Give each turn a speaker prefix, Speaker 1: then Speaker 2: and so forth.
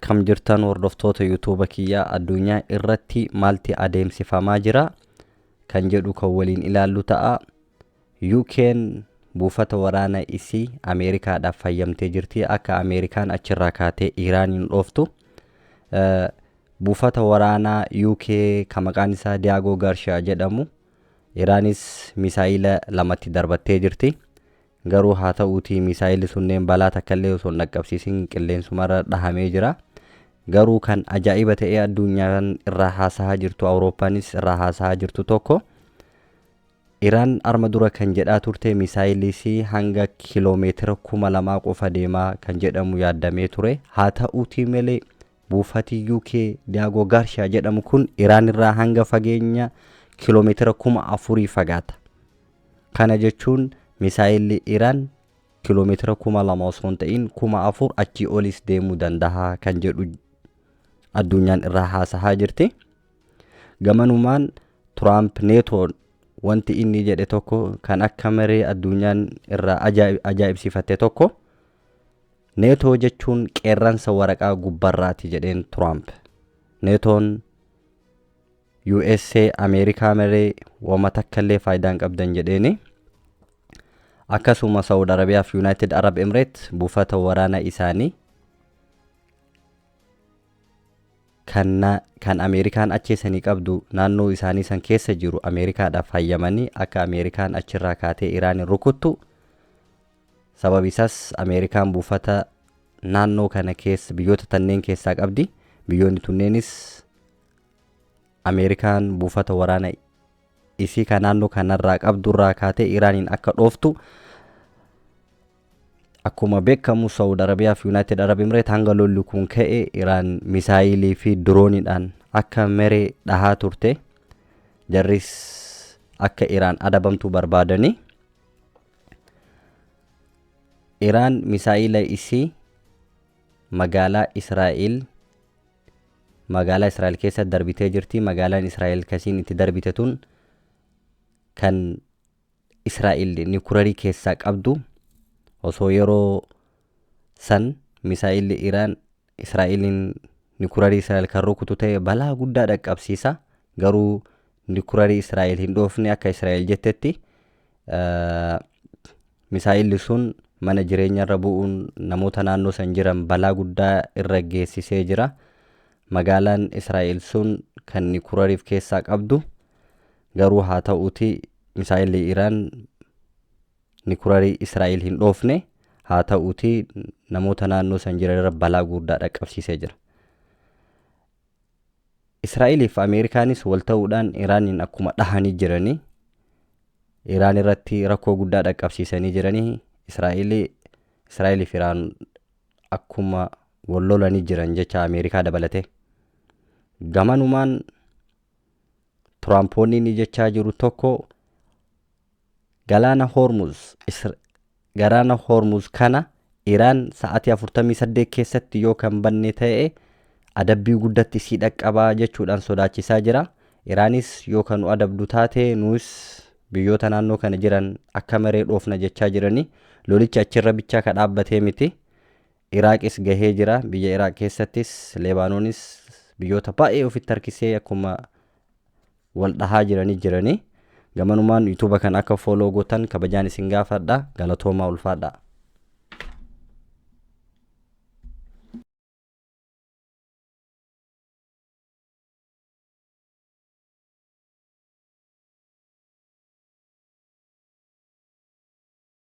Speaker 1: Akkam jirtan hordoftoota yuutuuba kiyyaa? Addunyaa irratti maalti adeemsifamaa jira kan jedhu kan waliin ilaallu ta'a. UK'n buufata waraana isii Ameerikaadhaaf fayyamtee jirti akka Ameerikaan achirraa kaatee Iraaniin dhooftu. Buufata waraanaa UK kan maqaan isaa Diyaagoo Garshaa jedhamu Iraanis misaayila lamatti darbattee jirti. Garuu haa ta'uutii misaayilli sunneen balaa takkallee osoo hin dhaqqabsiisin qilleensumarra dhahamee jira. Garuu kan ajaa'iba ta'ee addunyaan irraa haasahaa jirtu, Awurooppaanis irraa haasahaa jirtu tokko, Iraan arma dura kan jedhaa turte misaayillisii hanga kiloomeetira 2000 qofa deemaa kan jedhamu yaaddamee ture. Haa ta'uutii malee buufati UK Diyaagoo Gaarshiyaa jedhamu kun Iraan irraa hanga fageenya kiloomeetira 4000 fagaata. Kana jechuun misaayilli Iraan kiloomeetira 2000 osoo hin ta'in 4000 achii olis deemuu danda'a kan jedhu addunyaan irraa haasahaa jirti. Gamanumaan Tiraamp Neetoon wanti inni jedhe tokko kan akka maree addunyaan irraa ajaa'ibsiifatte tokko, Neetoo jechuun qeerransa waraqaa gubbarraati jedheen Tiraamp. Neetoon USA Ameerikaa malee wama takkallee faayidaa hin qabdan jedheeni. Akkasuma Saawud Arabiyaa fi United Arab Emirates buufata waraana isaanii kan Ameerikaan acheessanii qabdu naannoo isaanii san keessa jiru Ameerikaadhaaf hayyamanii akka Ameerikaan achirraa kaatee Iraan hin rukuttu. Sababi isaas Ameerikaan buufata naannoo kana keessa biyyoota tanneen keessaa qabdi. Biyyoonni tunneenis Ameerikaan buufata waraana isii kan naannoo kanarraa qabdurraa kaatee Iraaniin akka dhooftu. Akkuma beekamu Saawud Arabiyaa fi United Arab Emirates hanga lolli kun ka'e Iraan misaayilii fi dirooniidhaan akka meree dhahaa turte. Jarris akka Iraan adabamtuu barbaadanii. Iraan misaayila isii magaalaa Israa'el keessa darbitee jirti. Magaalaan Israa'el kasiin itti darbite tun kan Israa'el nukularii keessaa qabdu. Osoo yeroo san misaayilli Iraan Israa'eliin nukularii Israa'el kan rukutu ta'e balaa guddaa dhaqqabsiisa. Garuu nukularii Israa'el hin dhoofne. Akka Israa'el jettetti misaayilli sun mana jireenyarra bu'uun namoota naannoo san jiran balaa guddaa irra geessisee jira. Magaalaan Israa'el sun kan nukulariif keessaa qabdu, garuu haa ta'uuti misaayilli Iraan nukularii Israa'el hin dhoofne. Haa ta'uuti namoota naannoo san jiran irra balaa guddaa dhaqqabsiisee jira. Israa'elii fi Ameerikaanis wal ta'uudhaan Iraaniin akkuma dhahanii jiranii Iraan irratti rakkoo guddaa dhaqqabsiisanii jiranii. Israa'elii fi Iraan akkuma wal lolanii jiran jecha Ameerikaa dabalate. Gamanumaan Tiraampoonni inni jechaa jiru tokko galaana Hormuz kana Iraan sa'aatii 48 keessatti yoo kan banne ta'e adabbii guddatti sii dhaqqabaa jechuudhaan sodaachisaa jira. Iraanis yoo kan nu adabdu taate nus biyyoota naannoo kana jiran akka maree dhoofna jechaa jiranii. Lolichi achirra bichaa ka dhaabbatee miti. Iraaqis gahee jira. Biyya Iraaq keessattis, Lebaanoonis biyyoota baay'ee ofitti harkisee akkuma wal dhahaa jiranii. Gamanumaan yuutuuba kan akka follow gootan kabajaan isin gaafadha. Galatoomaa, ulfaadha.